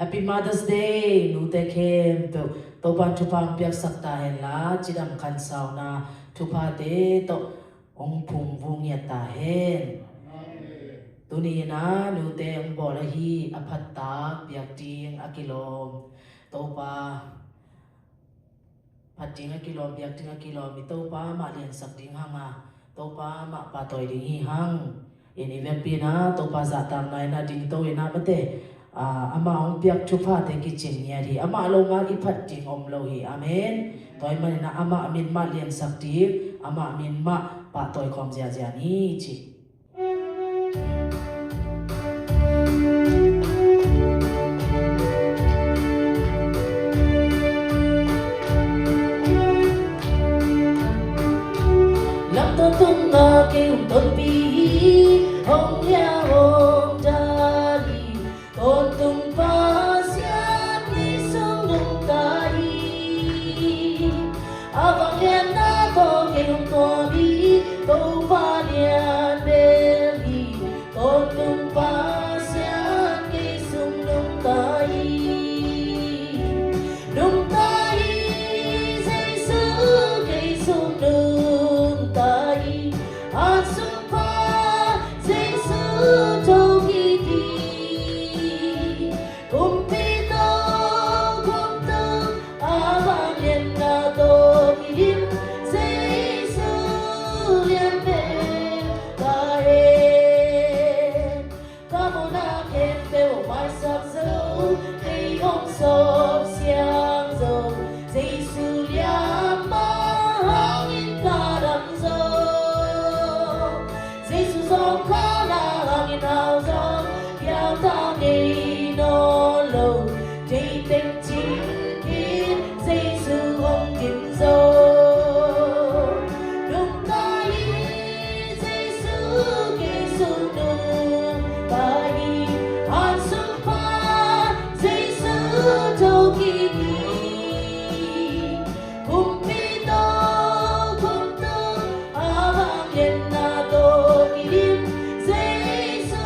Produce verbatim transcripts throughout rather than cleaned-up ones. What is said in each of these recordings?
Happy Mother's Day, nute khempeuh. Topan thupha hong piaksak ta henla, cidam khansauna thuphate tawh hong phungvuh ngiat ta hen. Tuni-in ah nute hong bawl ahi a phattak biak ding a kilawm Topa phat ding a kilawm, biak ding a kilawm i Topa mah liansak ding hang a, Topa mah pahtawi ding hi hang. In i vekpi-in ah Topa zahtakna in ah dingto in ah mate, ah, amah hong piak thuphate kicing ngiat hi. Amah lo ngal i phat ding om lo hi. Amen. Tua ahih manin ah amah min mah liansak ding, amah min mah pahtawi khawm ziahziah ni ci. Lamto tungah kei hong tonpih hi, hong liah hong dal hi. Tawntung Pasian kei sung nungta hi. A vangliatna tawh kei hong tuam hi, Topa lian bel hi. Tawntung Pasian kei sung nungta hi. Nungta hi, Jesu kei sung nungta hi. An sung pha, Jesu tho kik hi. Kumpi tawh kumtup, a vangliatna tawh kidim, Jesu lian bel ta hen. Ka mawhna khempeuh maisak zo, kei hong sawp siang zo, Jesu liamma hangin ka dam zo. Jesu zawngkhal a hangin hau zo, piangthak ngei nawn lo, kei teng cing khin, Jesu hong dim zo. Nungta hi, Jesu kei sung nungta hi. An sung pha, Jesu tho kik hi. Kumpi tawh kumtup, a vangliatna tawh kidim, Jesu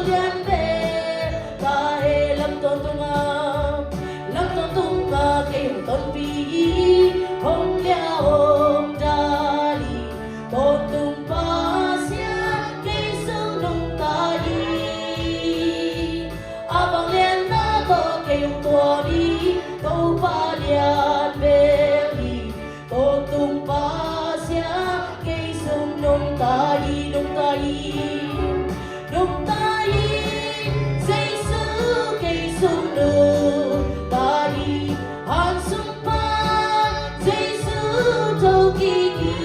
lian bel ta hen. Lamto tungah, lamto tungah kei hong tonpih hi, hong liah hong dal hi. Tawntung Pasian kei sung nungta hi. A vangliatna tawh kei hong tuam hi, Topa lian bel hi. Tawntung Pasian kei sung nungta hi, nungta hi. Nungta hi, Jesu kei sung nungta hi. An sung pha, Jesu tho kik hi.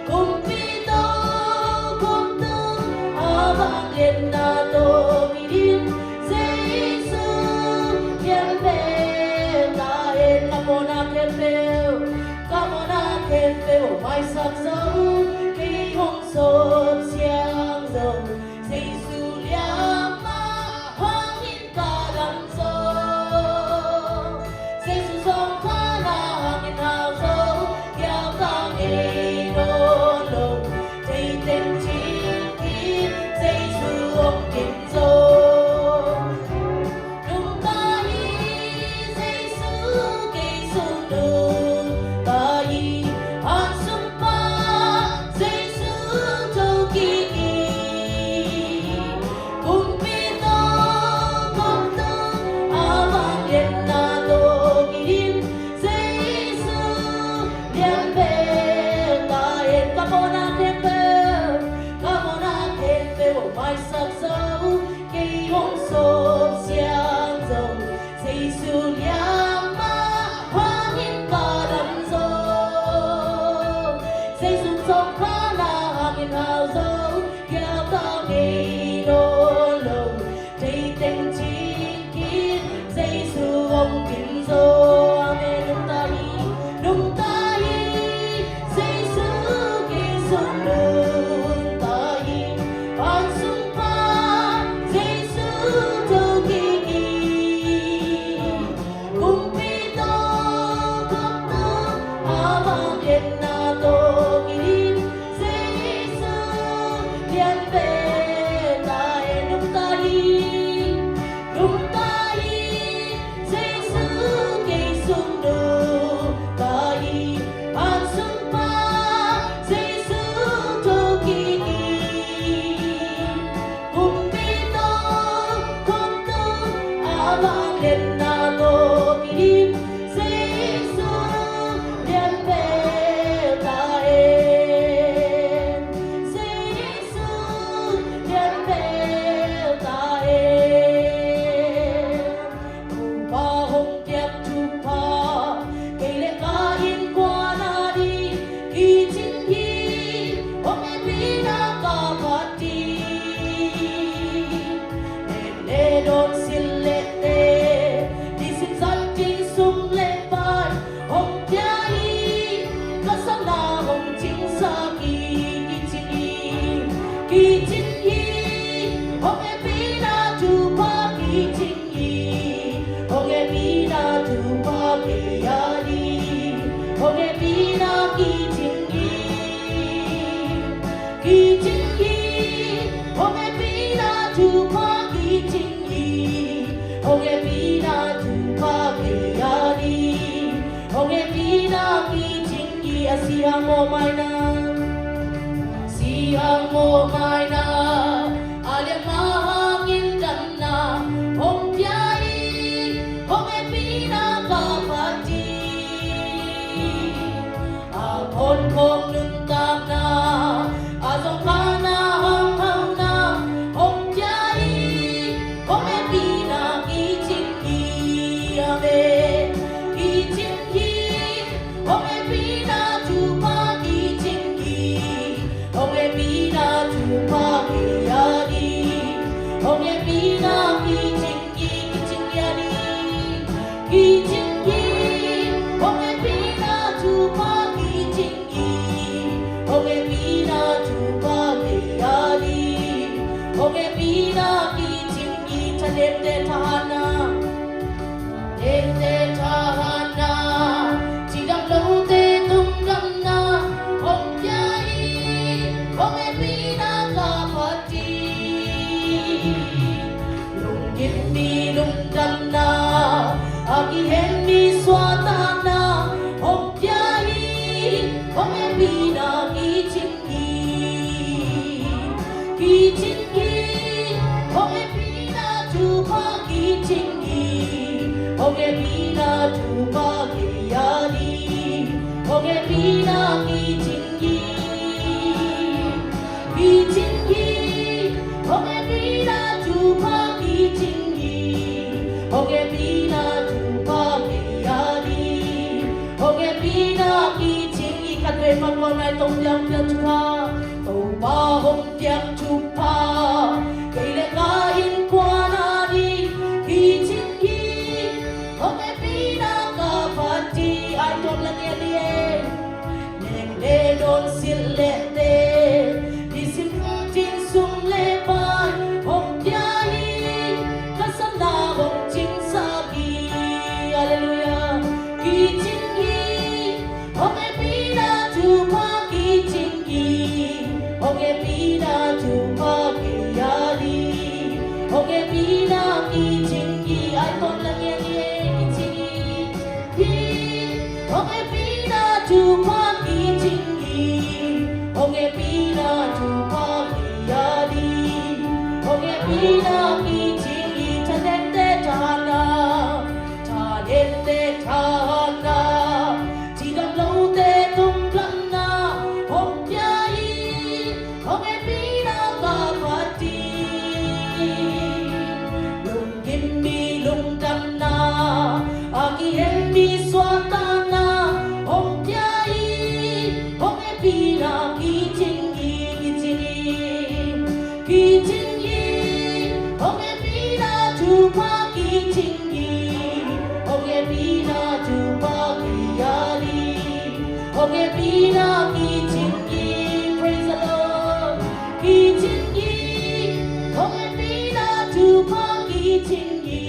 Kumpi tawh kumtup, a vangliatna tawh kidim, Jesu lian bel ta hen. Ka mawhna khempeuh, ka mawhna khempeuh maisak zo, kei hong sawp siang zo, Jesu liamma hangin ka dam zo. Jesu zawngkhal a hangin hau zo, piangthak ngei nawn lo, kei teng cing khin, Jesu hong dim zo. Thupha kicing hi, hong hehpihna thupha kei a ding. Hong hehpihna kicing hi, a si hang mawh mai na, si hang mawh mai na, a lianma hangin damna hong pia hi, hong hehpihna ka phat hi. A phonphong nuntakna, a zawngkhakna hauhauhna hong pia hi, hong hehpihna kicing hi. Amen. Kicing hi, hong hehpihna thupha kicing hi, hong hehpihna thupha kei a ding. Hong hehpihna kicing hi, kicing hi a ding. Kicing hi, hong hehpihna thupha kicing hi, hong hehpihna thupha kei a ding. Hong hehpihna kicing hi, thanemte thahatna, thanemte thahatna, cidam lote tungdamna hong pia hi, hong hehpihna ka phat hi. Lunggim mi lungdamna, a kihel mi suahtakna hong pia hi, hong hehpihna kicing hi. Kicing hi, hong hehpihna thupha kicing hi, hong hehpihna thupha kei a ding. Hong hehpihna kicing hi. Kicing hi, hong hehpihna thupha kicing hi, hong hehpihna thupha kei a ding. Hong hehpihna kicing hi, khatvei pan tua nai tong diam diam thupha. Topa hong piak thupha, kei le ka innkuan a ding kicing hi, hong hehpihna ka phat hi. Ai tuam la ngen hi e. Nek le dawn, silh le te, nisim cin sum le pai hong pia hi, ka satna hong cingsak hi. Halleluiah. Kicing hi, hong hehpihna thupha kicing hi, hong hehpihna thupha kei a ding. Hong hehpihna kicing hi, ai tuam la ngen hi e, kicing hi. Hi, hong hehpihna thupha kicing hi, hong hehpihna thupha kei a ding. Hong hehpihna kicing hi, thanemte thahatna, thanemte thahatna, cidam lote tungdamna hong pia hi, hong hehpihna ka phat hi. Lunggim mi lungdamna, a kihel mi suahtakna hong pia hi, hong hehpihna kicing hi, kicing hi. Kicing hi, hong hehpihna thupha kicing hi, hong hehpihna thupha kei a ding. Hong hehpihna kicing hi, praise the Lord. Kicing hi, hong hehpihna thupha kicing hi,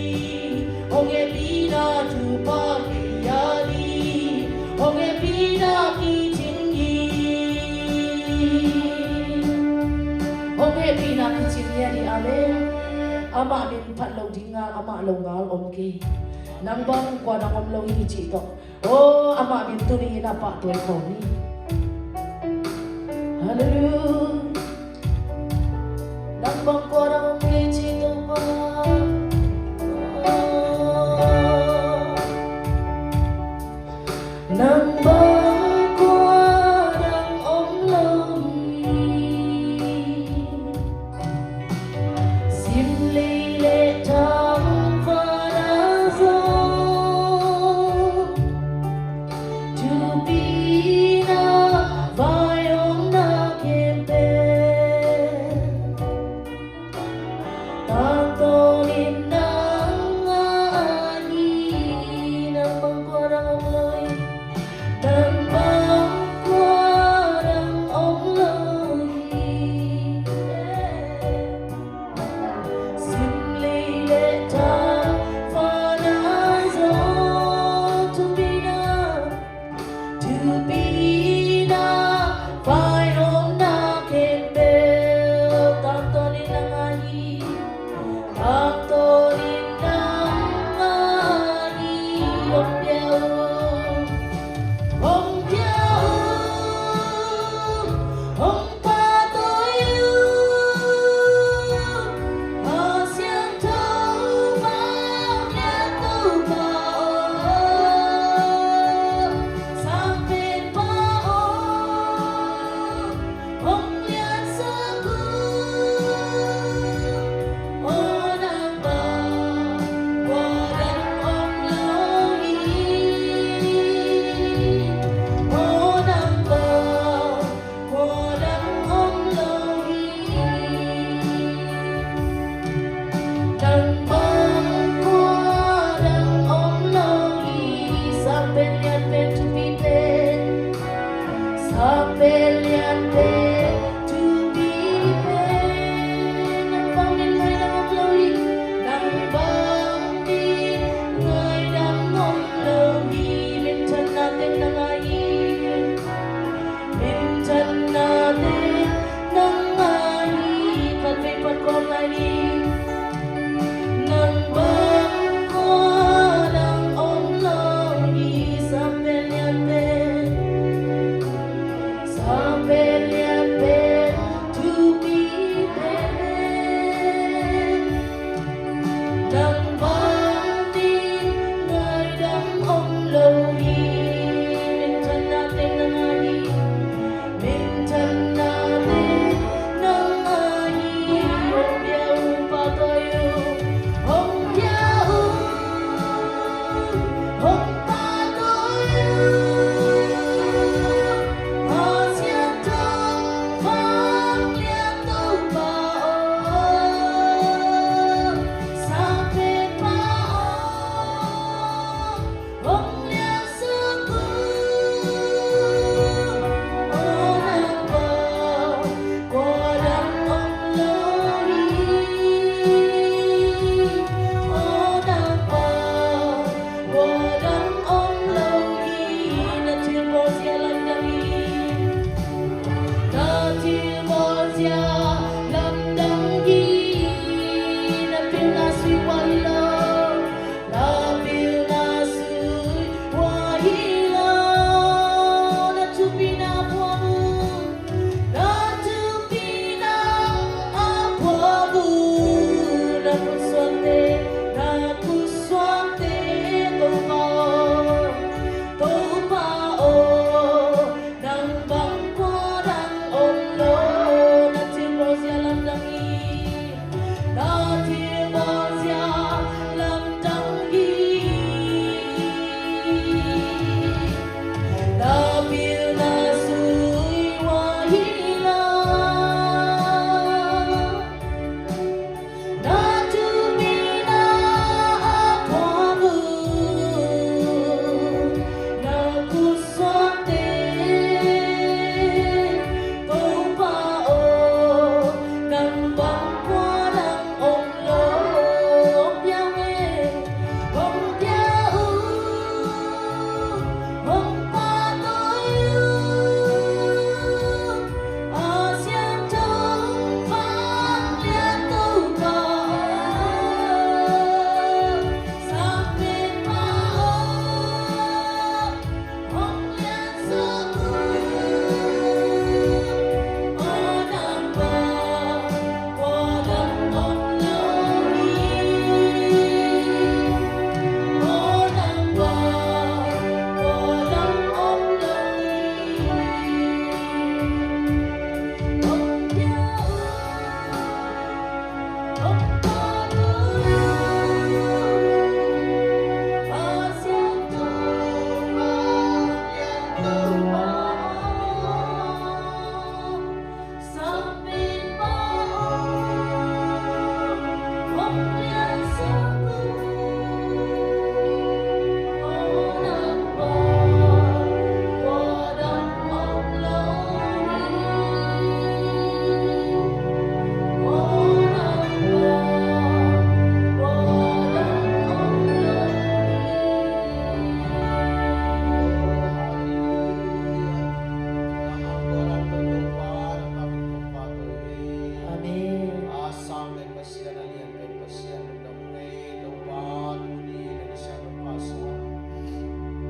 hong hehpihna thupha kei a ding. Hong hehpihna kicing hi. Hong hehpihna kicing hi a ding, amen. Amah min phat lo ding a, amah lo ngal om kei. Nang bang kua dang om lo hi cih tawh, aw, amah min tuni in a pahtawi khawm ni. Halleluiah. Nang bang kua dang om kei cih tawh, aw. Nang bang kua dang om lo hi. Sim lei le thang van a zong, thupina vaihawmna khempeuh Nang bang ding ngaidam om lo hi. Minthanna teng nang a hi. Minthanna teng nang a hi. Hong pia un, pahtawi un. Hong pia un, hong pahtawi un. Pasian thong vanglian Topa aw, Sang Penpa aw, hong liansak un. Aw Nangpa, kua dang om lo hi. Aw Nangpa, kua dang om lo hi. Na thilbawlzia lamdang hi. Na thilbawlzia lamdang hi. Na pilna sui uh hi lo. Na pilna sui uh hi lo. Na thupina phuang un. Na thupina a phuang un. Na khutsuangte, na khutsuangte Topa aw, Topa aw, nang bang kua dang om lo. Na thilbawlzia lamdang hi. Na thilbawlzia lamdang hi. Na pilna sui uh hi lo. Na thupina a phuang un. Na khutsuangte Topa aw, nang bang kua dang om lo. Hong pia un, hong pia un, hong pahtawi un. A siangtho vanglian Topa aw, Sang Penpa aw, hong liansak un. Aw Nangpa, kua dang om lo hi. Aw Nangpa, kua dang om lo hi. Hong pia un, hong pahtawi un. A siangtho vanglian Topa aw, Sang Penpa aw, hong liansak un. Aw Nangpa, kua dang om lo hi. Aw Nangpa, kua dang om lo hi. Amen. A sang pen Pasian, a lian pen Pasian, lungdam ung ei Topa, tuni na kisiam Topa sung.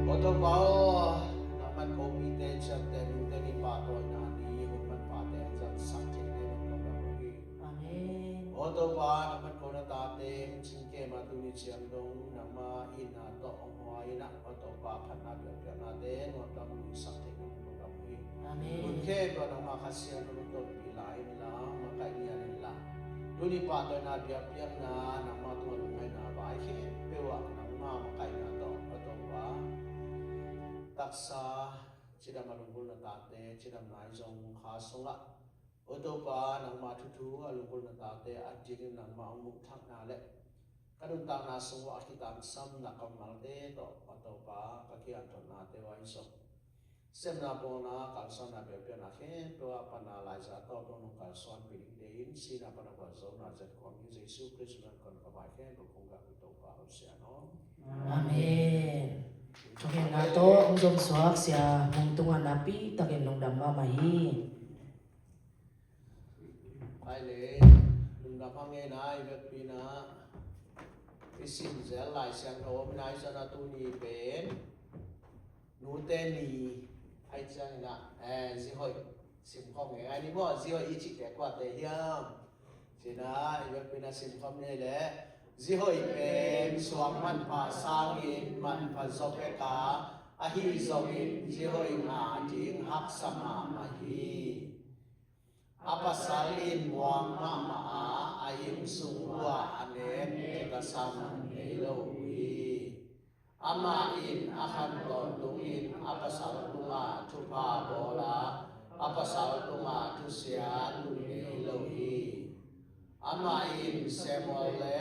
Aw Topa aw, nangman ko mite ciamteh nungte ni pahtawina ni hun manpha teng zangsak theih nading lungdam ung ei. Amen. Aw Topa, nangman ko na tate hong cingkem a tuni ciang dong nangma itna tawh hong huai in ah, aw Topa, phatna biakpiaknate nuamtak hong nuihsak theih nading lungdam ung ei. Amen. Hun khempeuh nangma Kha Siangtho hong tonpih lai inla, makaih lian inla, tuni pahtawina biakpiakna nangma tungah lungngaihna vai khempeuh ah nangma makaihna tawh, aw Topa, taksa cidam a lunggulh na tate cidamna ahi zong, kha sungah aw Topa, nangma thuthu a lunggulh na tate a dingin nangma hong muhthakna le ka nuntakna sung uah a kitangsamna kammalte tawh, aw Topa, ka kianthotnate uh ahi zong, sepna, bawlna, kalsuanna, biakpiakna khempeuh ah pana laiza tawh dong nong kalsuanpih dingte in, sihna pan a gualzawhna zet kuang hi Jesu Khrist min tawh ka vai khempeuh kong ngak hi Topa aw Sian aw. Amen. Thukhenna tawh hong zomsuak Sia Mung tungah nakpi takin lungdam mahmah hi. Ai le, lungdam hang e. Na i vekpi-in ah i sim zel Lai Siangtho om nai zong a tuni pen nute ni ahi ciangin ah, eh, zi hoih sim khawm ngei ngai ni maw, zi hoih i cihte kuate hiam? Ci-in ah i vekpi-in ah sim khawm ni leh, Zi hoih pen suang manpha sangin manpha zaw pek a, ahi zongin zi hoih ngah ding haksa mahmah hi. A pasal in muang mahmah a, a inn sung uh ah a nek kitasan ngei lo uh hi. Amah in a khan tawntungin a pasal tungah thupha bawl a, a pasal tungah thusia lum ngei lo hi. Amah in Samuel le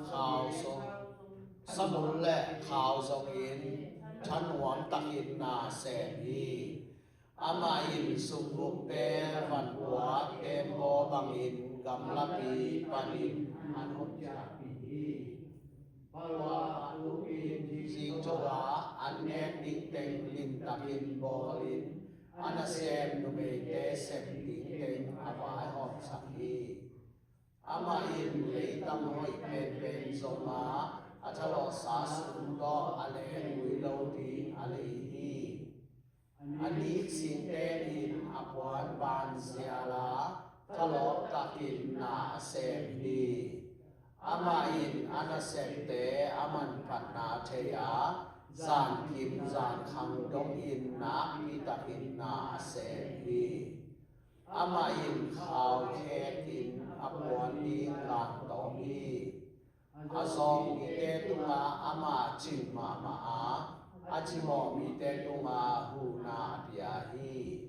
khau zong, Samuel le khau zongin thanuam takin na sem hi. Amah in sunggukte van puak tembaw bangin gamlapi panin an hong ciahpih hi. Palua a tukin zingtho a an nek ding teng limtakin bawlin a nasem numeite sem ding teng a vaihawmsak hi. Amah in leitang hoih penpen zom a, a thalawhsa sum tawh a leng ui lo ding a lei hi. A nik singte in a puan ban zial a, thalawp takin na a sem hi. Amah in a nasemte a manphatna thei a, zankim zankhang dongin nakpi takin na a sem hi. Amah in khau khekin a puan ding langtawm hi. A zawng mite tungah amah cing mahmah a, a cimawh mite tungah huhna a pia hi.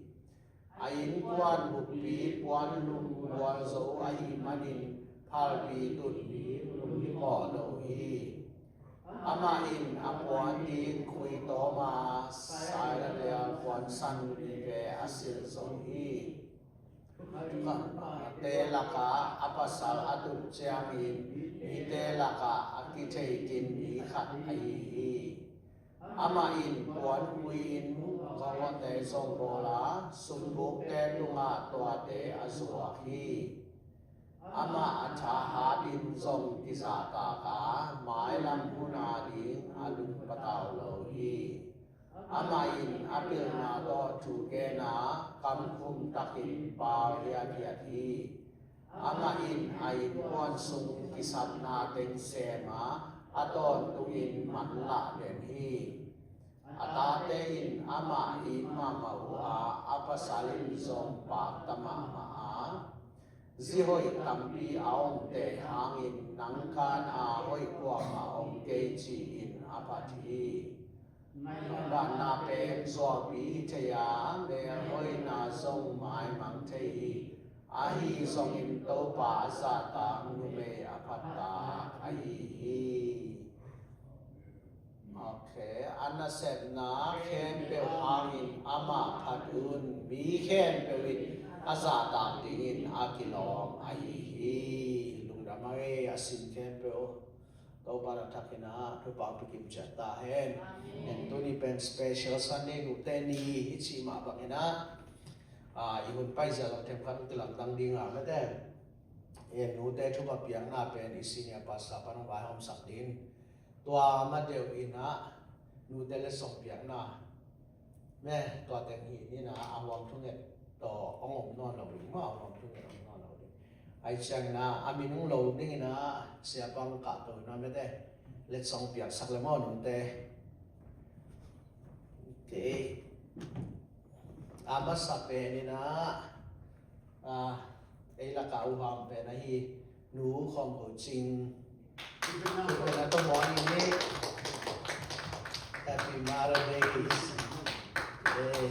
A innkuan bukpi puan lum gualzo ahih manin phalpi tunpi lum hi mawh lo hi. Amah in a puan ding khui tawm a, sailalial puan san vive a silh zo hi. Te lakah a pasal a tun ciangin mite lakah a kitheikin mi khat ahi hi. Amah in puan khui-in gawngawte zong bawl a, sunggukte tungah tuate a zuak hi. Amah a thahatin zong kizahtak a, mailam hun a ding a lung patau lo hi. Amah in a pilna tawh thu gen a, kamkhum takin pau hiathiat hi. Amah in a innkuan sung kisapna teng sem a, a tawntungin manlah den hi. A tate in amah it mahmah uh a, a pasal in zong pakta mahmah a, zi hoih tampi a om teh hangin nang kan a hoih kuamah om kei ci-in a phat hi. Vanna pen zuaupi hi thei a, melhoihna zong maimang thei hi. Ahi zongin Topa a zahtak numei a phattak ahi hi. Ok, a nasepna khempeuh hangin amah phat un, mi khempeuh in a zahtak dingin a kilawm ahi hi. Lungdam ei, a sin khempeuh Topa na thakin a thupha pikim ciat ta hen. Amen. Tuni pen special Sunday, nute ni i cih mah bangin a, i hun paizia lam themkhat kilamdang ding a mete. Nute thupha piakna pen i senior pastor pan hong vaihawmsak ding. Tua ma deuh in a, nute letsong piakna. Me, tua teng hi ni na, a huam thunget tawh hong om nawn lo ding maw, a huam thunget om nawn lo ding. Ai ciangin a, a min hong lo dingin a, siapa hong kahto in a mete. Letsong piaksak le maw nute. Ok. A masa pen in a, a, ei lakah a huam pen ahi, Nu Khawm Ho Cing. Pen a tawh muang in ni. Happy Mother Day. Eh.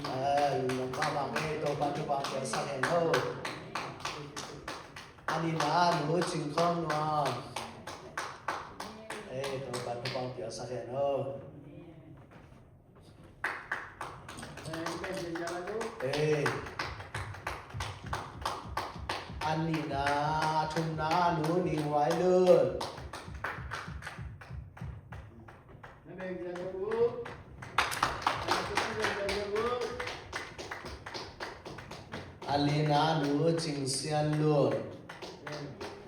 Eh, lungdam mahmah ei, Topa thupha piaksak hen ho. A nihna Nu Cing Khawm Nuam. Eh, Topa thupha piaksak hen ho. Ei. A nihna, a thumna Nu Ning Vai Lun. A lina Nu Cing Sian Lun.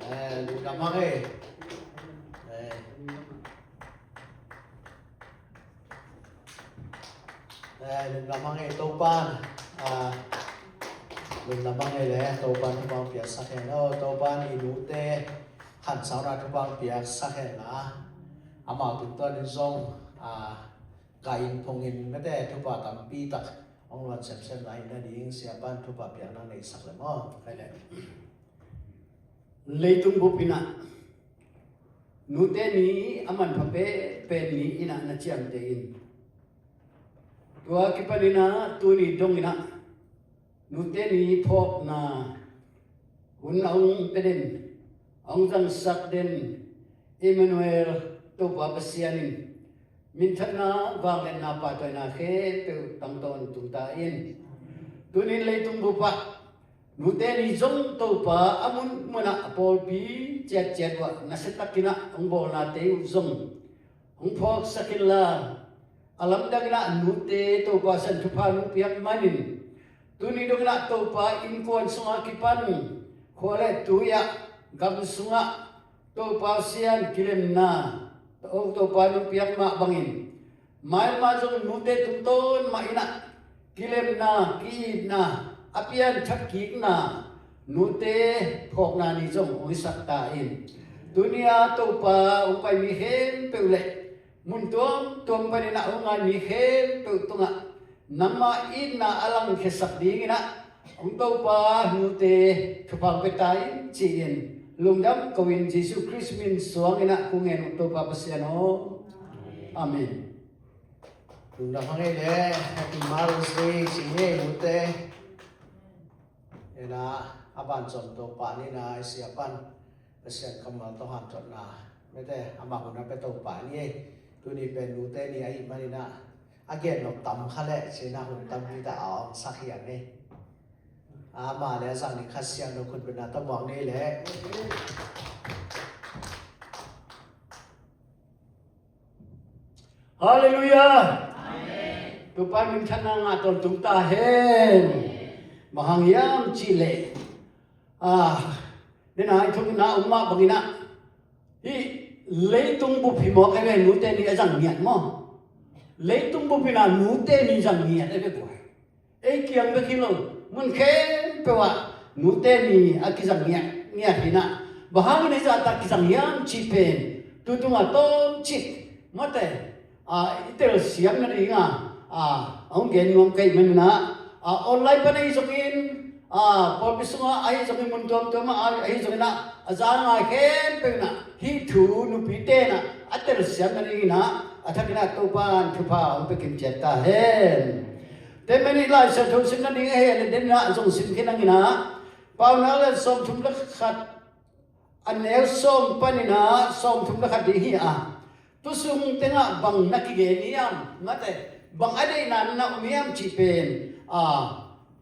Eh, lungdam hang ei. Eh. Eh, lungdam hang ei, Topan, ah, Lamang ei le Topan thupha piaksak hen aw, Topan i nute khansauna thupha piaksak hen la, amau tungtawn in zong a ka inn phungin mete thupha tampi tak hong luan semsem lai nading siapan thupha piak nang neihsak le maw? Khai le. Leitung bup inah nute ni a manpha pehpeh ni inah na ciamteh in. Tua kipan inah tuni dong inah nute ni phawkna hun a hong pia den, a hong zangsak den Emmanuel Topa Pasian in minthanna, vangliatna, pahtawina khempeuh tangtawn tungta in. Tunin leitung bupah nute ni zong Topa a munmunah a pawlpi ciatciat uh ah nasiatakinah hong bawlnate uh zong hong phawksak inla, a lamdanginah nute Topa Sian thupha nong piak manin tuni donginah Topa innkuan sungah kipan khua le tui ah gam sungah Topa Sian kilemna Topa nong piak mah bangin mailma zong nute tungtawn mah inah kilemna, ki-itna, a pianthak kikna nute phawkna ni zong hong hisak ta in. Tuni-a Topa hong pai mi khempeuh le mun tuamtuam paninah hong ngai mi khempeuh tungah nangmah itna a langkhiasak dinginah hong Topa nute thupha hong pia ta in ci-in lungdam ko in Jesuh Khrist min suanginah kong ngen uh Topa Pasian aw. Amen. Lungdam hang ei le, Happy Mother's Day ci ni ei nute. Ena a ban zom Topa nina i siapan Pasian kammal tawh hanthotna mete amah hun a pia Topa ni ei. Tuni pen nute ni ahih maninah a gen nop tam kha leh cina hun tampi ta a awngsak hiam ei. Amah le a zang ni khat siang no khutbetna tawh muak ni le. Halleluiah. Amen. Topa minthanna ngah tawntung ta hen. Bang hang hiam cihleh, ah, nena i thumna um mah banginah hih leitung bup hi mawk ei ve, nute ni a zang ngiat maw? Leitung bup inah nute ni zang ngiat ei ve guai. Ei kiang bek hi lo, mun khempeuh ah nute ni a kizang ngiat, ngiat hinah. Bang hangin hih zahtak kizang hiam cih pen tu tungah tawmcik mate, a, i telsiam nadinga, a, a hong gen nuam ka hih maninah, a, online pan ahi zongin, a, pawlpi sungah ahi zongin mun tuamtuamah ahi zonginah a za ngai khempeuh inah hih thu nupi tenah a telsiam nadinginah a thakinah Topan thupha hong pia kim ciat ta hen. Temen i Lai Siangtho sim nading a heh le denah zong sim khin hanginah Paunak le sawmthum le khat a neu sawm paninah sawmthum le khat ding hi a. Tusung tengah bang na kigen hiam mate, bang a deihna na um hiam cih pen a,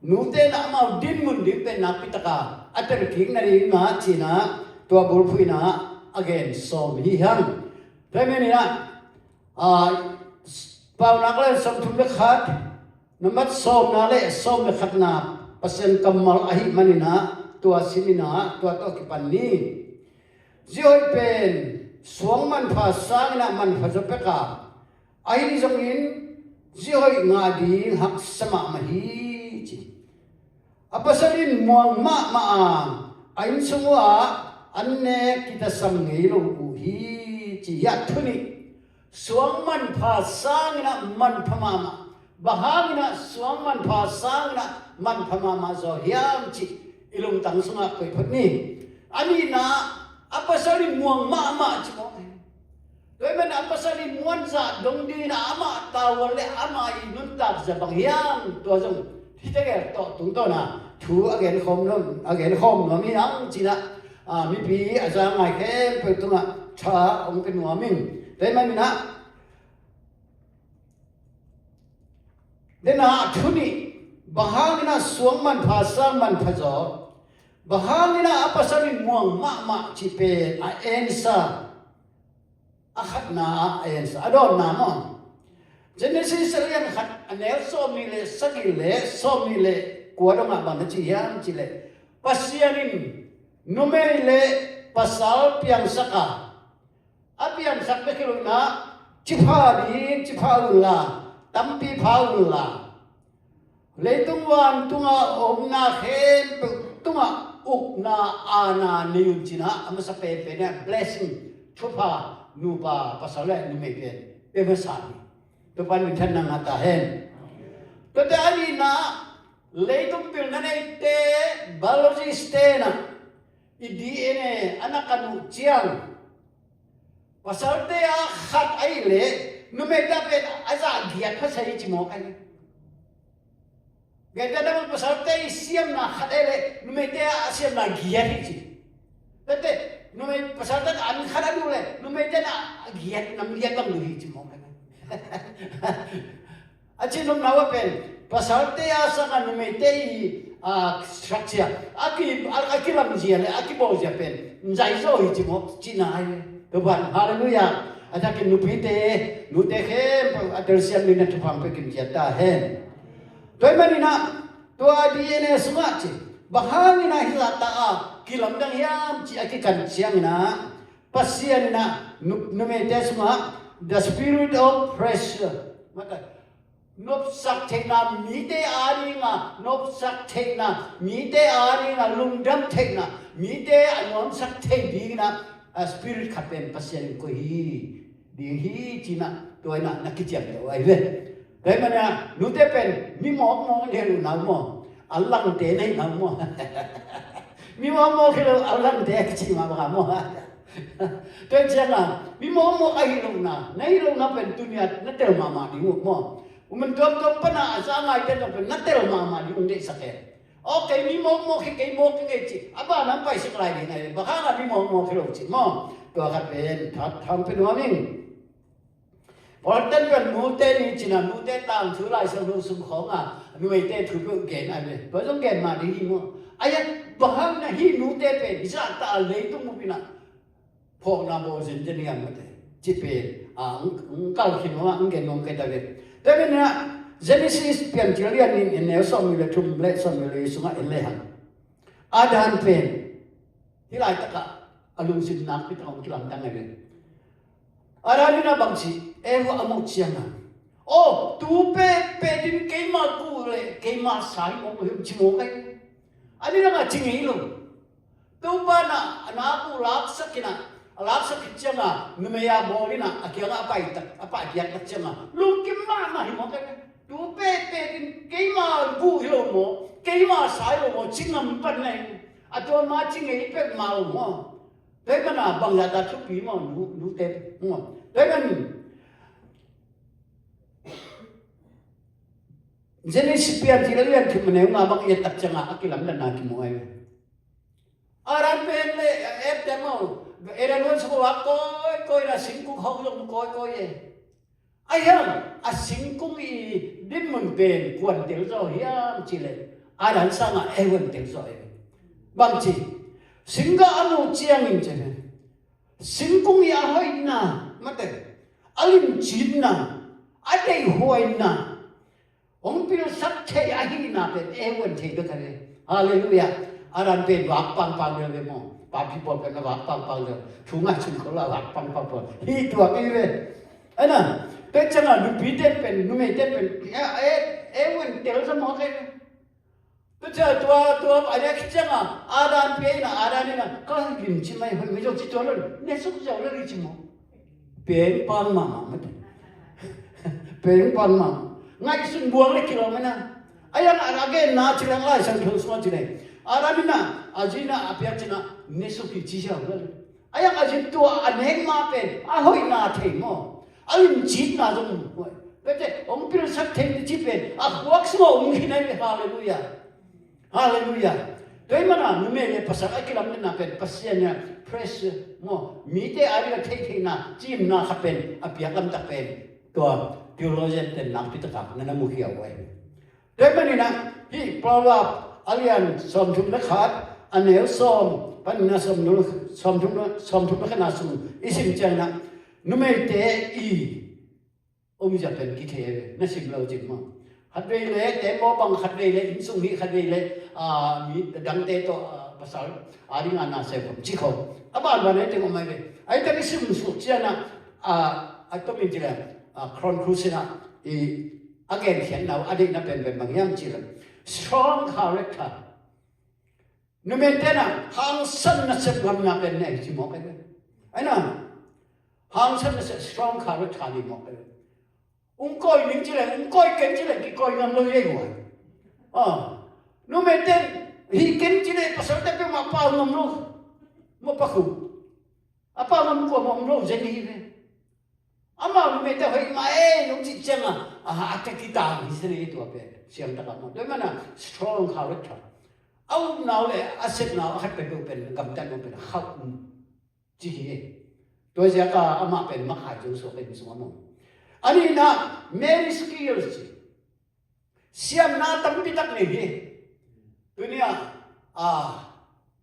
nute na amau dinmun ding pen nakpitaka a telkik nadingah cinah tua bulphuhinah a gen sawm hi hang. Temen inah a, Paunak le sawmthum le khat, nambat sawmna le sawm le khatna Pasian kammal ahih maninah tua siminah tua tawh kipan ni. Zihoih pen suang manpha sanginah manpha zaw peka, ahi zongin zihoih ngah ding haksa mahmah hi ci. A pasal in muang mahmah a, a innsung uhah an nek kitasam ngei lo uh hi ci. Hiah thu nih. Suang manpha sanginah manpha mahmah. Bang hanginah suang manpha sanginah manpha mahmah zaw hiam cih i lungtang sungah koih phot ni. A nihna, a pasal in muang mahmah ci maw? Tua ahih manin a pasal in muanzah dong dingin amah tavuan le amah i nuntak zia bang hiam, tua zong hihte gel tawh tungtawna thu a genkhawm nuam, a genkhawm nuam hi hang cinah, a, mipi a za ngai khempeuh tungah tha hong pia nuam in. Tua ahih maninah denah thu nih, bang hanginah suang manpha sang manpha zaw, bang hanginah a pasal in muang mahmah cih pen a answer a khatna ah a answer a dawnna maw? Genesis a lian khat a neu sawmnih le sagih le sawmnih le kua dongah bang na ci hiam cihleh, Pasian in numei le pasal piangsak a, a piangsak bek hi lo inah ci pha ding ci pha unla, tampi pha unla, Leitung vantung a omna khempeuh tungah ukna aana nei un ci-in ah, a masa penpen ah blessing, thupha, nupa, pasal le numei pen pia masa hi. Topa'n minthanna ngah ta hen. Tuate a nihna, leitung pilna neite, biologist-te in ah i D N A a na kan uh ciang, pasalte a khat ahih leh numeite a pen a zah giat pha sa hi ci mawk ahi. Gentehna bang pasalte i siamna khat ahih leh numeite a siamna giat hi ci. Tete, numei pasalte in an khat a duh leh numeite in a giat, nam giat bang duh hi ci mawk ahi. A cihnopna uh a pen, pasalte a sangin numeite i, a, structure a ki, a, a kilamzia le a kibawlzia pen zaizaw hi ci mawk cihna ahi ve. Topa'n, halleluiah. A thakin nupite, nute khempeuh a telsiam dingin thupha hong pia kim ciat ta hen. Tua ahih manin ah, tua D N A sungah ci, bang hangin ah hih zahta a kilamdang hiam cih a kikan ciangin ah, Pasian in ah nu, numeite sungah the spirit of pressure, mate, nopsak theihna, mite a dinga nopsak theihna, mite a dinga lungdam theihna, mite a nuamsak thei dingin ah, a spirit khat pen Pasian in koih hi ding hi ci-in ah, tua in ah na kiciamteh uh ahi ve. Tua ahih manin ah nute pen mi mawkmawk na hi lo uh maw, a langte na hi lo uh maw. Mi mawkmawk hi lo, a langte a kici mah bang a maw. Tua ciangin mi mawkmawk ahi lohna, na hih lohna pen tuni-a na tel mahmah ding uh maw. Umen tuamtuam pan a za ngaite zong pen na tel mahmah ding uh deihsak e. Aw, kei mi mawkmawk hi, kei mawk hi kei ci a, a ban ah hong paisak lai ding ahi ve. Bang hangin mi mawkmawk hi lo ci maw. Tua khat pen tha, tha hong pia nuam ing. Pawlkhatte pen nute ni ci-in ah, nute tangthu Lai Siangtho sung khawng a, numeite thu peuh gen ahi ve. Tua zong gen mah ding hi maw. Ahi a, bang hang na hih nute pen hih zahta a leitung bup in ah phawkna bawl zenzen hiam, mate, cih pen a, hong, hong kal khin nuam a, hong gen nuam kei ta ve. Tua ahih manin ah Genesis Piancil lian nih, a neu sawmnih le thum le sawmnih le li sungah en le hang, Adam pen hih laitakah a lungsim nakpi tak hong kilamdang ahi ve. Adam in ah bang ci, Eva a muh ciangin, aw, tu pekpek in keima guh le keima sa hi mawk lo hiam ci mawk ahi. A nidangah ci ngei lo. Topa in ah a nak uh laksak in ah, a laksak khit ciangin numei a bawl in ah a kiangah a pai tak, a pai piak tak ciangin lungkim mahmah hi mawk ahi. Tu pekpek in keima guh hi lo maw, keima sa hi lo maw ci ngam pan na hi. A tua ma ci ngei peuhmah lo maw. Tua ahih manin ah bangzah ta thupi maw, nu, nute maw. Tua ahih manin Genesis Piancil lian thum a neu nga bang i et tak ciangin a kilamdanna kimu ahi. Adam pen le Eve te maw, Eden huan sung ah kawikawi in ah singkung hong zong kawikawi e. Ahi hang a singkung i dinmun pen kua'n tel zaw hiam cih leh Adam sangin Eve in tel zaw e. Bang ci, singgah a muh ciangin ci, singkung i a hoihna, mate, a limcitna, a deihhuaina hong pilsak thei ahihna pen Eve in thei bek a ve. Halleluiah. Adam pen vak pangpang lel ve maw. Papi pawl pen a vak pangpang lel. Thu ngaihsun kho lo a vak pangpang pawl hi tuak hi ve. Ahi na, tua ciangin nupite pen, numeite pen, e, e, Eve in tel zaw mawk e. Tua ciang tua, tua a diak ciangin Adam pen a, Adam in a, ka limci mai, hoih mai zaw ci tua lo, ne suk zaw lo ci maw. Pengpang mahmah mate. Pengpang mahmah. Ngaihsun buang le kilawm ahi na. Ahi hang a genna ci leng Lai Siangtho sungah ci leng, Adam in a, a zi in a, a piak ci in a, ne suk hi ci ziau lo. Ahi hang a zi tua a nek ma pen a hoihna thei maw, a limcitna zong huai. Tua teh hong pilsak thei ni ci pen a khuak sungah om hi na hi ve. Halleluiah. Halleluiah. Tua ahih manin numei le pasal a kilamdanna pen Pasian in a pressure maw, mite a ding a thei theihna, cimna khat pen a piak lamtak pen tua theologian ten nakpi takin na na mukhia uh ahi. Tua ahih manin a hih Proverb a lian sawmthum le khat, a neu sawm panin a sawmthum, sawmthum, sawmthum le khatna sung i sim ciangin a numeite i omzia pen kithei ve, na sim lo cin maw. Khatvei le tembaw bang, khatvei le innsung hih, khatvei le, a, mi dangte tawh, a, pasal a ding a na se khawm ci khawm a banban ahi teng om ahi ve. Ahi tak i sim suk ciangin a, a, a tomin ci le, a, Chronicles in a i a genkhiatna uh a deihna pen pen bang hiam cih leh strong character. Numei te na hangsan nasep ngamna pen nei ci mawk ei ve. Ai na, hangsan nasep strong character nei mawk ei ve. Ung kawi ning ci leng, ung kawi ken ci leng kikawi ngam lo ei ve. Ah, numei te hi ken ci leng pasal te peuhmah pau ngam lo. Mawh pakhu a pau ngam kua mawh om lo zen hi ve. Amau numei te hoih mah ei hong cih ciangin a, a, a tek hi ta hi se leh tua pen siang takah maw. Tua ahih manin strong character. A upna uh leh a sepna uh a khat peuhpeuh pen gamtat maw pen khauh um ci hi. Tua ziakin amah pen makai zo suak ei mi sungah maw. A nihna, many skills ci. Siamna tampi tak nei hi. Tuni a, a,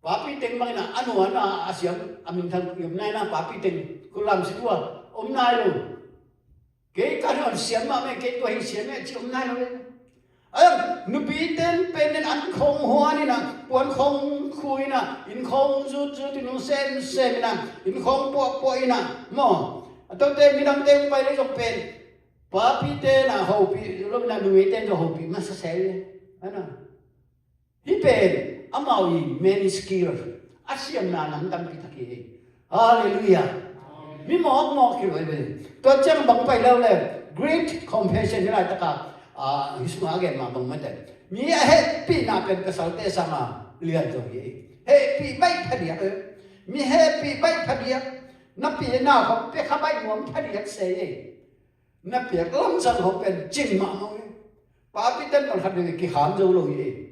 papi teng bangin a, a nuan a, a siam, a minthang i om nai na, papi teng kulam si tua om nai lo. Kei ka nuan siam mah meh, kei tua hi siam meh ci om nai lo. A, nupi ten pen in an khawng huan in a, puan khawng khu in a, inn khawng zut zut in, hong sem sem in a, inn khawng puah puah in a, maw. A tote midangte hong pai lei zong pen papi te na hopih lo in a, numei ten zong hopih masa se hi. Ana, hih pen amau i many skill, a siamna nam tampi tak hi. Halleluiah. Mi mawkmawk hi lo hi ve. Tua ciang bang pai lo le, great compassion hi laitaka, a, hih sungah a gen mah bang mate, mi a hehpihna pen pasalte sangin lian zo hi. Hehpih baih phadiak hi. Mi hehpih baih phadiak. Na pina khawng pia kha baih nuam phadiak se hi. Na piak lamsang hong pen cing mahmah hi. Papi ten pan khat vei kikham zo lo hi.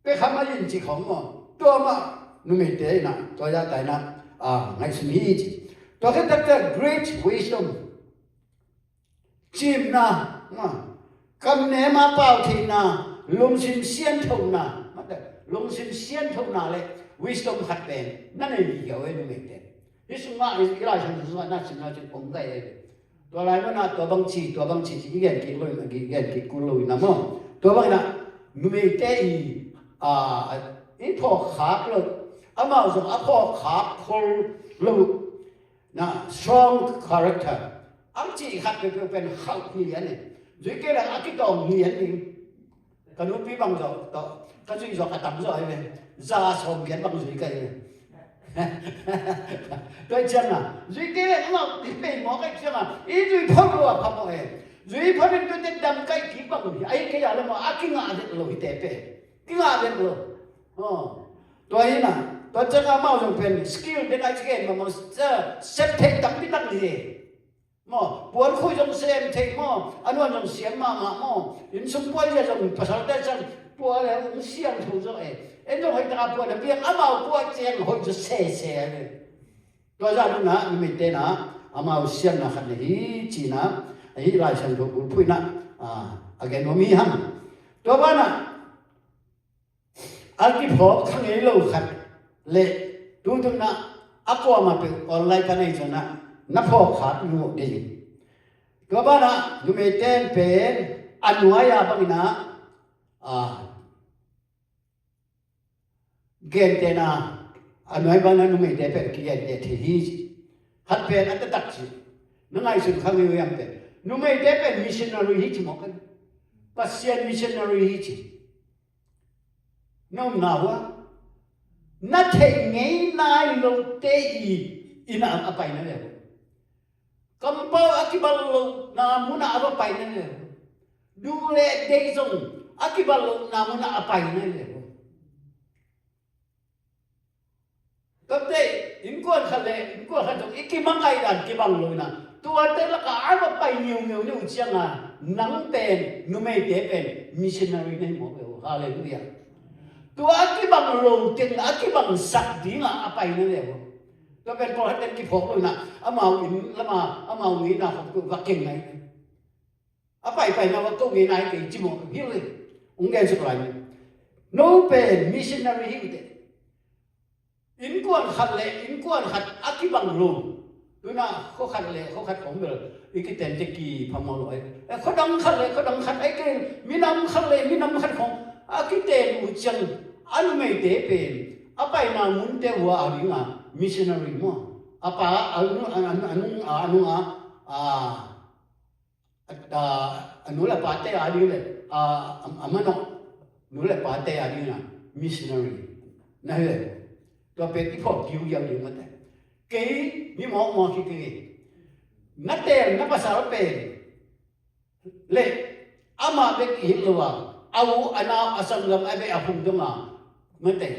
Pia kha mah in ci khawng maw. Tua mah numeite in a, tua zahta in a, a, ngaihsun hi ci. Tua khit takte great wisdom. Cimna, maw. Kamnem a pau theihna, lungsim sianthona, mate, lungsim sianthona le wisdom khat pen na nei hi hiau e numeite. Hih sungah i, i Lai Siangtho sungah na simna cin om gai e. Tua lai mana tua bang ci, tua bang ci ci i gen kik lo in a, i gen kik kul lo in a maw. Tua bang in a numeite i, a, i phawk khak lo, amau zong a phawk khak khol lo. Na strong character. Ang ci khat peuhpeuh pen khauh hi lian e. Zui kei leng a kitawng hi lian ding. Ka nupi bang zawh tawh ka zuih zawh a tam zawh hi ve. Za sawm kian bang zui ka hi ve. Tua ciang a zui kei leng amau hi pei mawk ei ciang a i zui phot lo a phamawh e. Zui phot in tuate dam kaih kik bang hi. Ahi kei a le maw a kingah vet lo hite pen. Kingah vet lo. Aw. Tua hi na, tua ciang amau zong pen skill den ai cigen mamang sep thei tampi tak hi. Maw, puan khui zong sem thei maw, a nuan zong siam mahmah maw, inn sung puai zia zong pasalte sang puai le hong siam tho zaw e. En zong hoih taka puan a piang amau puai ciang hoih zaw sese a hi. Tua zah nuna numeite na amau siamna khat na hi cina, ahi Lai Siangtho bulphuhna a gen om hi hang. Tua bana a kiphawk kha ngei lo khat le tutunna a kuamah peuh online pan ei zona na phawk khat nu ding. Tua bana numeite pen a nuai a bangina a gentena a nuai bangina numeite pen kigente thei hi. Khat pen a taktak ci na ngaihsun kha ngei uh hiam pen numeite pen missionary hi ci mawk kan. Pasian missionary hi ci. Na omna hua na theih ngei nai lote i inn a paina le uh. Kampau a kibang lohna munah a va paina le uh. Duh le deih zong a kibang lohna munah a paina le uh. Tate innkuan khat le innkuan khat zong i kimangaih dan kibang lo ina tuate lakah a va pai ngiungeu ni uh cianga nang pen numeite pen missionary na hi mawk ve uh. Halleluiah. Tua a kibang lo teng a kibangsak dinga a pai na le uh. Tua pen pawlkhat ten kiphawk lo ina amau inn lama amau ngeina khawk tu va keng ngai. A paipaina va ko ngei nai kei ci mawh hi lo hi. Ung gen suk lai ni. No pen missionary hi ute. Innkuan khat le innkuan khat a kibang lo. Tuna khuakhat le khuakhat khawng bel i kiten te kiphamawh lo ai. E khuadang khat le khuadang khat ai kei minam khat le minam khat khawng a kiten uh ciang a numeite pen a paina munte uh a dinga missionary maw. A pa a nung a a nung a a nung a a a, a nu le pate a ding le, a, a, a manawh nu le pate a ding na missionary na hi ve. Tua pen i phawk kiukiau ding mate. Kei mi mawkmawk hi kei. Na teel na pasal pen le amah bek i hih lo a, a u a nau a sanggam a beh a hum dong a mate.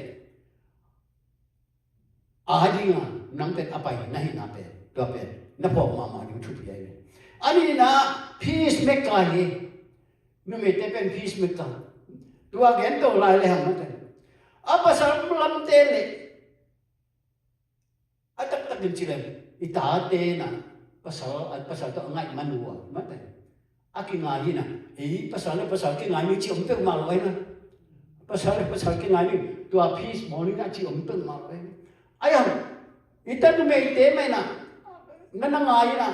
A dinga nang pen a pai na hihna pen, tua pen na phawk mahmah ding thupi ahi ve. A nihna, peacemaker hi. Numeite pen peacemaker. Tua gen to lai le hang mate. A pasal lamte le a taktakin ci leng i tate na pasal, a pasal tawh a ngaih man uh a mate. A kingai hi na. Ei, pasal le pasal kingai ni ci om peuhmah lo ahi na. Pasal le pasal kingai ni. Tua peace morning a ci om peuhmah lo ahi na. Ai hang, i ta numeite mah hi na. Na na ngai hi na.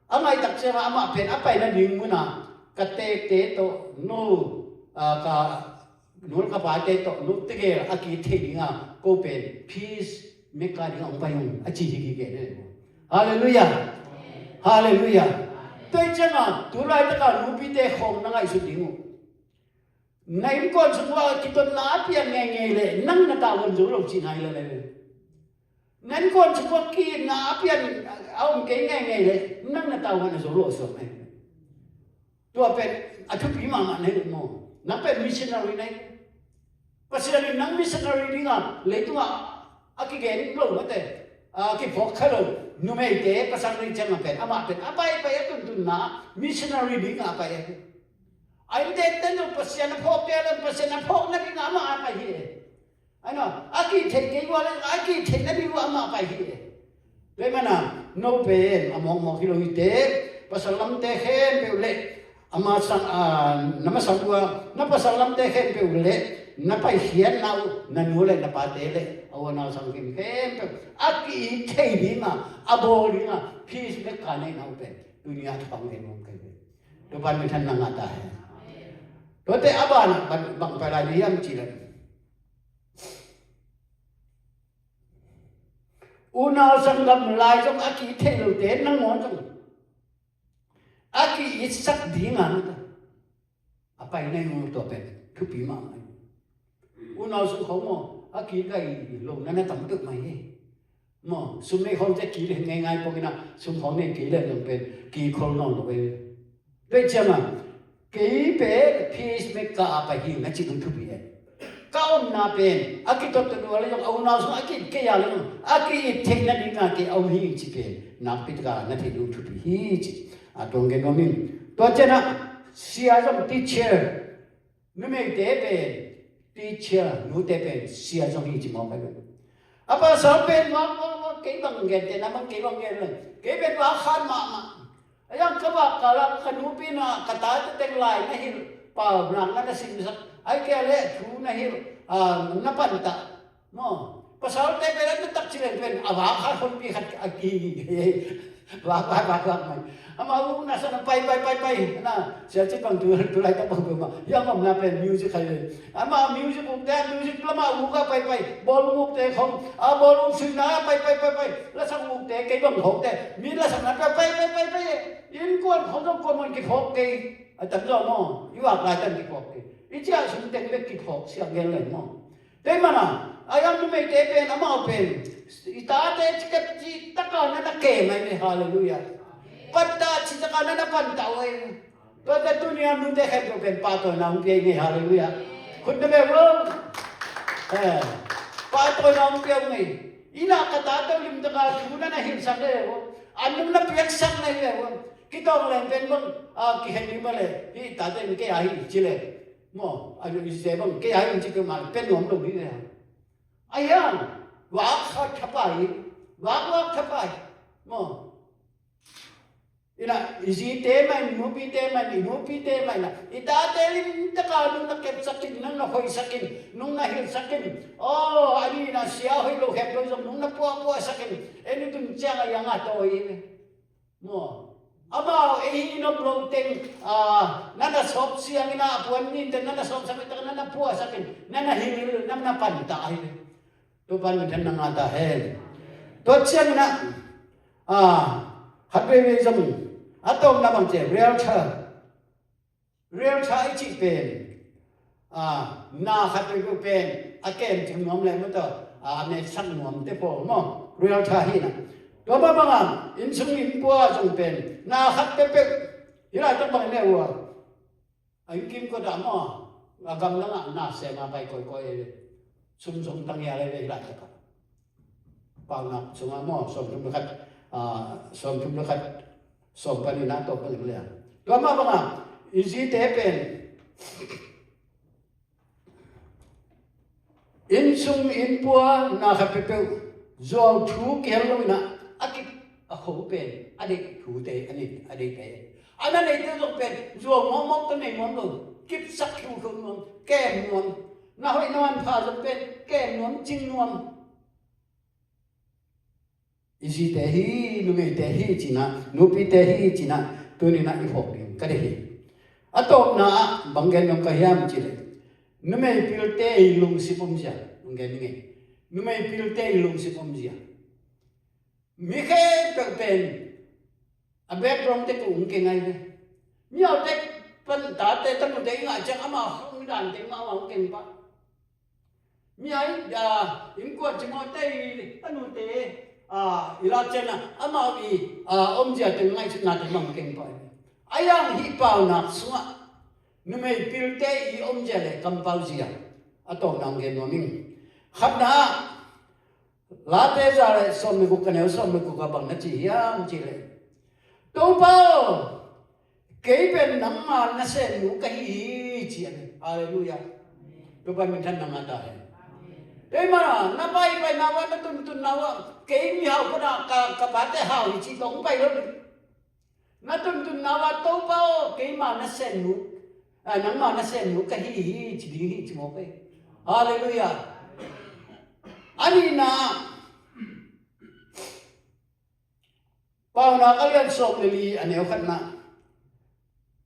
A ngaih tak ciangin amah pen a pai nading mun a ka teekte tawh no, a, ka nu le ka pate tawh no tegel a ki thei dinga ko pen peacemaker dinga hong pai ung a ci hi kikei ne. Halleluiah. Halleluiah. Tua hi cianga tu laitaka nupite khawng na ngaihsut ding uh. Na innkuan sung ua kitotna a pian ngeingei le nang na tavuan zo lo cihna hi lo le. Na innkuan sung ua ki-itna a pian a om kei ngeingei le nang na tavuan a zo lo a suak hi. Tua pen a thupi mahmah na hi uh maw? Nang pen missionary na hi. Pasian in nang missionary dinga leitungah a kigen lo mate, a kiphawk kha lo numeite pasal nei ciangah pen amah pen a paipai a tuntunna missionary dinga a pai ahi. A inntekte zong Pasian a phawk kei leng Pasian a phawkna dinga amah a pai hi. Ahi na, a kihtheih kei ua le a kihtheih nading ua amah pai hi. Tua ahih manin no pen a mawkmawk hi lo hi teh, pasal lamte khempeuh le a masang, a, na masang ua na pasal lamte khempeuh le na paikhiatna uh na nu le na pate le a u a nau sang kim khempeuh a ki-it thei dinga a bawl dinga peacemaker neihna uh pen tuni a thupang gen nuam ka hi ve. Topa'n minthanna ngah ta hen. Tuate a banah bang, bang pai lai ding hiam cih leh unau sanggam lai zong a ki-it thei lote nangawn zong a ki-itsak dinga na ta a pai na hi uh. Tua pen thupi mahmah hi. Unau sung khawng maw a ki-it gai lo na na tam peuhmah hi. Maw, sum nei khawng te ki le ngeingai pongin ah sum khawng nei kei le zong pen ki khol nawn lo ve. Tua ciangah kei pen peacemaker a pai hi na cih ding thupi e. Ka omna pen a kitot tua le zong a unau sung a ki-it kei a le zong a ki-it theihna dinga kei a om hi cih pen nakpi taka na theih ding thupi hi cih a tuang gen nuam ing. Tua ciangah sia zong teacher. Numeite pen teacher, nute pen sia zong hi ci mawk ahi ve. A pasal pen vak vak vak kei bang gente na bang kei bang gen lo. Kei pen vak khat mahmah. A yang ka vak kal ah ka nupi na ka tate teng lai na hilh pau nak na na simsak. Ai kei le thu na hilh, ah, na pantah. Maw, pasalte pen a taktak ci leng pen a vak khat honpi khat a ki vak vak vak vak mai. Amah u na sa na pai pai pai pai na sia ci bang tu tu lai tak bang tu ma. Yang om na pen music khai le. Amah music ukte music lama uk a pai pai. Bawlung ukte khong a bawlung suina a pai pai pai pai. Lasak ukte kei bang khongte mi lasak na pai pai pai pai pai. Innkuan khong zong kuaman kiphawk kei. A tam zaw maw i vak lai tan kiphawk kei. I ciah sum teng bek kiphawk siang gen leng maw. Tua ahih manin a yang numeite pen amau pen i tate cikep cih taka na na kem ahi ve. Halleluiah. Pantah cih taka na na pantah uh ahi ve. Tua teh tuni a nute khempeuh pen pahtawina hong pia i ngei. Halleluiah. Khut na beh uh. Eh, pahtawina hong pia uh ngei. Inn ah ka tate uh limtaka thu na na hilhsak le uh. An nung na piaksak na hi le uh. Kitawng leng pen bang a kikhen ding mah le hih tate in kei a hi ci le. Maw, a nu i zite bang kei a hi ci peuhmah pen nuam lo ding hi. A hiang vak khat thapai, vak vak thapai. Maw, ina i zite mah in, nupite mah in, i nupite mah ina i tate limtaka nung na kepsak in, nung na hoihsak in, nung na hilhsak in. Aw, a ni ina sia hoih lo khempeuh zong nung na puahpuahsak in. En i tun ciang a hiang a tawi hi. Maw, amau ei hi nop lo teng, a, na na sawp siangin a puan nin teng na na sawpsak in, na na puahsak in, na na hilh, na na pantah ahi. Topa'n minthanna ngah ta hen. Tua ciangin a, a, khat veivei zong A tawpna bang ci, realtor. Realtor i cih pen, a, na khat peuhpeuh pen a kem cing nuam le maw, tawh a, a metsak nuam te pawl maw, realtor hi na. Tua mah bangah inn sung inn pua zong pen na khat peuhpeuh, hih laitak bang i ne uh a, a inn kim kawt ah maw, a gamdang ah na sem a pai kawikawi e ve. Sum zong tang hial e ve hih laitak ah. Paunak sungah maw, sawmthum le khat, a, sawmthum le khat, sawm pan in a tawp bang in le a. Tua mah bangah i zite pen inn sung inn pua na khat peuhpeuh zuau thu kihel lo in a, a kip a kho pen a deih thute a ni, a deihte. A na neite zong pen zuau mawkmawk tawh nei nuam lo, kipsak khiukheu nuam, kem nuam. Na hoih na manpha zong pen kem nuam, cing nuam. I zite hi, numeite hi ci-in ah, nupite hi ci-in ah, tuni-in ah i phawk ding ka deih hi. A tawpna ah bang gen nuam ka hiam cih leh, numei pilte i lungsim omzia hong gen ning ei. Numei pilte i lungsim omzia. Mi khempeuh pen a background te ko hong keng ai ve. Mihaute pan tate tanute i ngah ciang amau hong dan teng mah amau hong keng pah. Mihai, a, innkuan cimawhte i tanute, a, i lak ciangin ah amau i, a, omzia teng ngaihsutna teng mah hong keng pah. A yang hih paunak sungah numei pilte i omzia le kampauzia a tawpna hong gen nuam ing. Khatna ah, Late za le sawm le guk a neu sawm le guk ah bang na ci hiam cih leh, Topa aw, kei pen nangma nasemnu ka hi hi, ci a hi. Halleluiah. Topa minthanna ngah ta hen. Kei mana na paipaina uh ah, na tuntunna uh ah, kei mihau pana ka, ka pate hau hi cih tawh hong pai lo ding. Na tuntunna uh ah, Topa aw, keima nasemnu, a, nangma nasemnu ka hi hi, ci ding hi, ci mawk ei. Halleluiah. A nihna, Paunak a lian sawm le li a neu khatna,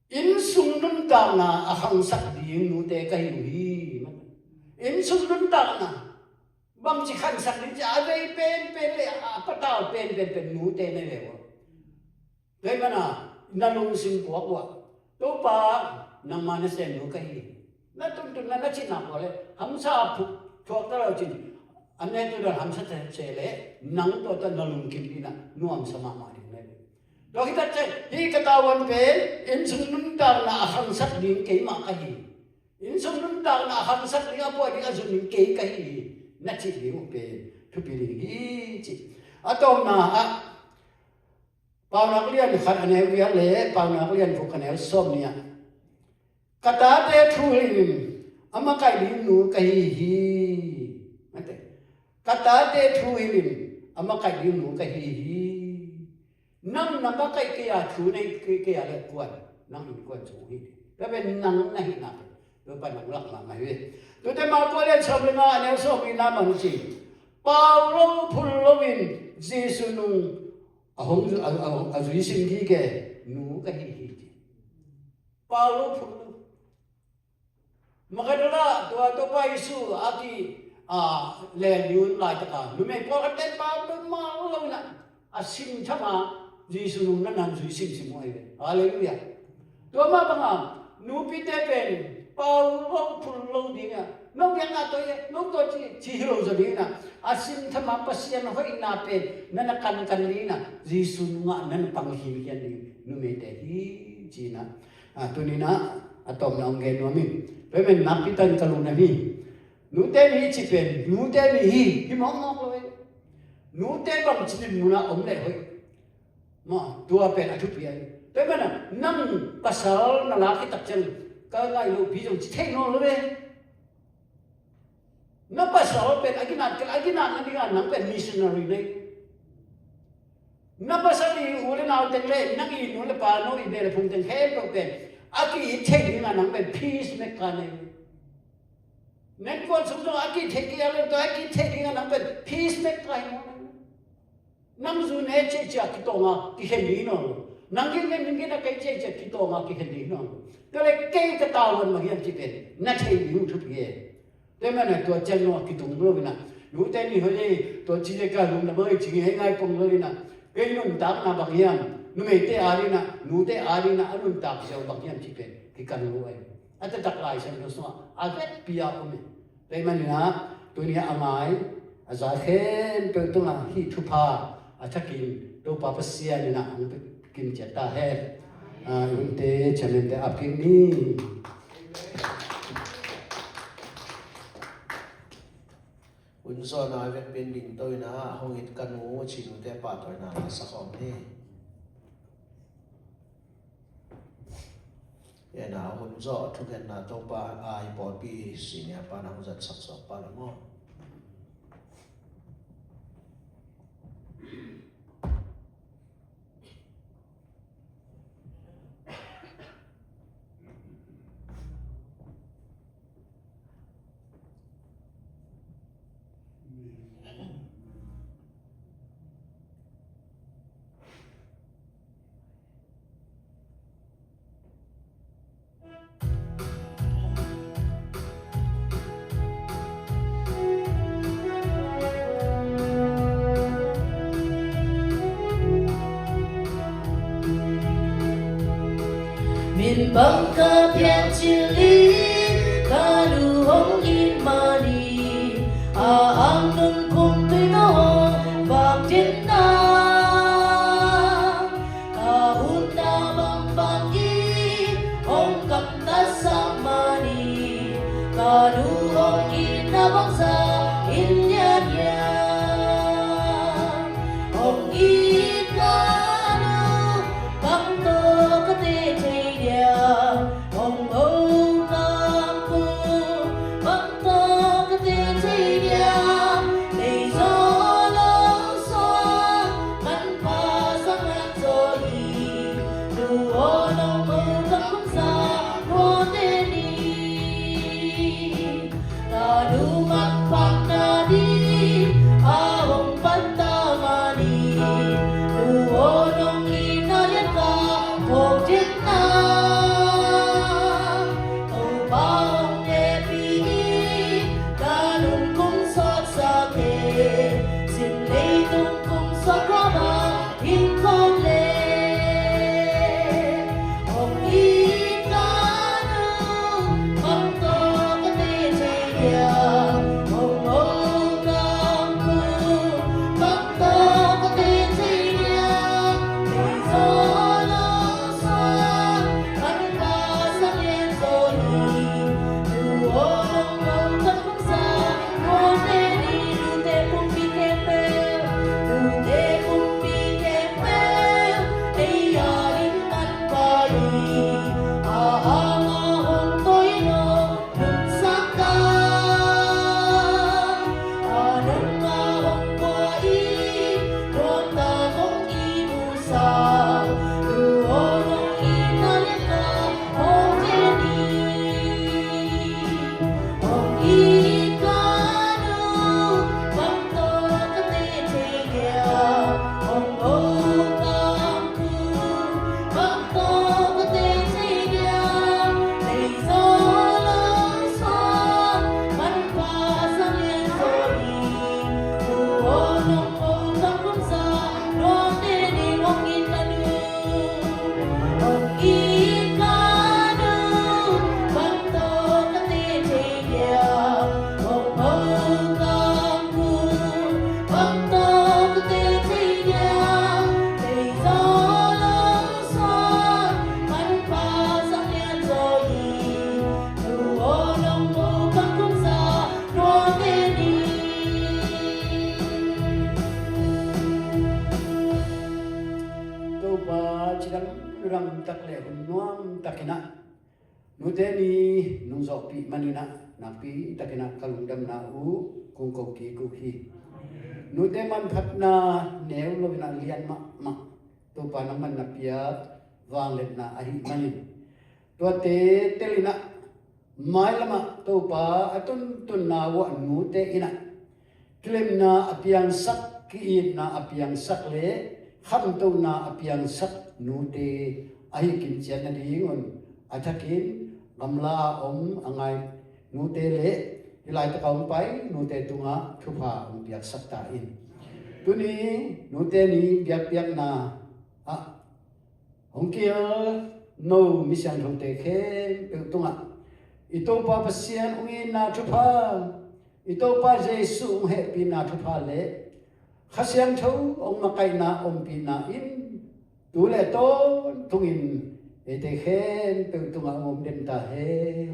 inn sung nuntakna a khangsak ding nute ka hi uh hi. Inn sung nuntakna bangci khangsak ding ci a, a vei penpen le a patau penpen pen nute na hi ve uh. Tua ahih manin na lungsim puak uh ah, Topa, nangma nasemnu ka hi. Na tuntunna, na cihna uh ah le hamsa phu-, thuak ta lo cin, a netu dan hamsa se le nang tua tawh na lungkim ding ah nuamsa mahmah ding na hi. Tua khit teh hih ka tavuan pen inn sung nuntakna a khangsak ding keimah ka hi. Inn sung nuntakna a khangsak ding, a buai ding, a zun ding kei ka hi hi, na cih ding uh pen thupi ding hi ci. A tawpna ah Paunak lian khat a neu riat le Paunak lian guk a neu sawm nih ah, ka tate thu hilhin a makaih ding nu ka hi hi. Mate. Ka tate thu hilhin a makaih ding nu ka hi hi. Nang na makaih kei a, thu nei kei a le kuan, nang innkuan cu hi. Tua pen nang na hihna pen Topa nang lak mahmah hi. Tuate Marka lian sawm le nga a neu sawm nih na bang ci, pau lo phul loin Jesuh nung a hong zu-, a, a, a zui sim gige nu ka hi hi ci. Pau lo phul lo. Magdala, tua Topa Jesuh a ki, a, len ni un laitaka numei pawlkhatte pau lo mah lo in a, a sim tham a Jesuh nung na nan zui simsim uh ahi ve. Halleluiah. Tua mah banga nupite pen pau lo phul lo ding a, no biakna tawh e, no tawh ci, ci hi lo zaw ding in a, a sim tham a Pasian hoihna pen na na kankan ding in a, Jesuh nungah na na pang khinkhian ding numeite hi ci-in a, a, tuni-in a, a tawpna hong gen nuam ing. Tua ahih manin nakpi takin ka lungnuam hi. Nute ni ci pen nute ni hi, hi mawkmawk lo e. Nute bangci dinmun ah om leh hoih. Maw, tua pen a thupi ahi. Tua ahih manin nang pasal na lak hi tak ciang ka ngaih lohpi zong ci thei nawn lo e. Na pasal pen a ginat kei, a ginatna dingah nang pen missionary na hi. Na pasal i u le nau teng le nang i nu le pa, no i beh le phung teng khempeuh pen a ki-it theih dingah nang pen peacemaker na hi. Na innkuan sung zong a ki-it theih kei a, le tua a ki-it theih dingah nang pen peacemaker hi. Nang zu ne ciahciah kitawng a kikhen ding hi nawn lo. Nang gin ne, nang gin a kei ciahciah kitawng a kikhen ding hi nawn lo. Tua leh kei ka tavuan bang hiam cih pen na theih ding uh thupi e. Tua ahih manin tua ciang nong a kitung lo in a, nute ni hoih e, tua ci le ka lungdam e, ci hi hei ngai pong lo in a, Kei nuntakna bang hiam, numeite adingin ah, nute adingin ah a nuntak ziau bang hiam cih pen kikan lo ahi. A taktak Lai Siangtho sungah a vekpi a om hi. Tua ahih manin ah tuni a ngai a za khempeuh tungah hih thupha a thakin Topa Pasian in ah hong pia kim ciat ta hen. Ah, i hunte, chairman-te ap kik ni. Hun zawhna a vekpi in dingto in ah, hong it ka nu, ci nute pahtawina la sa khawm ni. Ena hun zawh thungetna Topa a i pawlpi senior pa na hong zatsak zawh pa la maw? Min bang ka piang cil in ka nu hong it manin, a ang nung kum tui tawh hong vak den na. Ka upna bangbang in hong gamtasak manin, ka nu hong itna bangzah in lian hiam? Hong it ka nu bang tawh ka teh thei diam? Hong ho kang kum bang tawh ka teh thei diam? Nei zaw lo suang manpha sang lian zaw hi. Nu aw, nong ho kang kumsa nuate ni. Ka nu manpha nading a hong pan ta manin, nu aw, nong itna lian ka phawk den na. Topa hong hehpih in ka nun kum sawtsak e, sin leitung kum sawt khua bang in khawm le. Hong it ka nu bang tawh ka teh thei diam? Hong ho kang kum bang tawh ka teh thei diam? Nei zaw lo suang manpha sang lian zaw hi. Nu aw, nong ho kang kumsa nuate ni. Nute pumpi khempeuh, nute pumpi khempeuh, ei a ding manpha hi. A ang a hong tawi in hong nungsak ta. A nung a hong pua in nuamtak hong ihmu sa. Nu aw, nong itna lian ka phawk den ni. Hong it ka nu bang tawh ka teh thei diam? Hong ho kang kum bang tawh ka teh thei diam? Nei zaw lo suang manpha sang lian zaw hi. Nu aw, nong ho kang kumsa nuate ni. Hong it ka nu, hong it ka nu bang tawh ka teh thei diam? Hong ho kang kum bang tawh ka teh thei diam? Nei zaw lo suang manpha sang lian zaw hi. Nu aw, nong ho kang kumsa nuate ni. Topa cidam ram tak le hun nuam takin ah nute ni nong zawhpih manin ah nakpi takin ah ka lungdamna uh kong ko kik uh hi. Nute manphatna neu lo in ah lian mahmah Topa nangman na piak vangliatna ahih manin, tuate tel in ah mailam ah Topa a tuntunna uh ah nute in ah kilemna a piangsak, ki-itna a piangsak le khamtona a piangsak nute ahih kim ciat nadingun a thakin gamla a om a ngai nute le hih laitak a hong pai nute tungah thupha hong piaksak ta in. Tuni nute ni biakpiakna ah hong kil no misiangthote khempeuh tungah i Topa Pasian hong itna thupha, i Topa Jesu hong hehpihna thupha le Kha Siangtho hong makaihna ompihna in tu le tawntungin eite khempeuh tungah hong om den ta hen.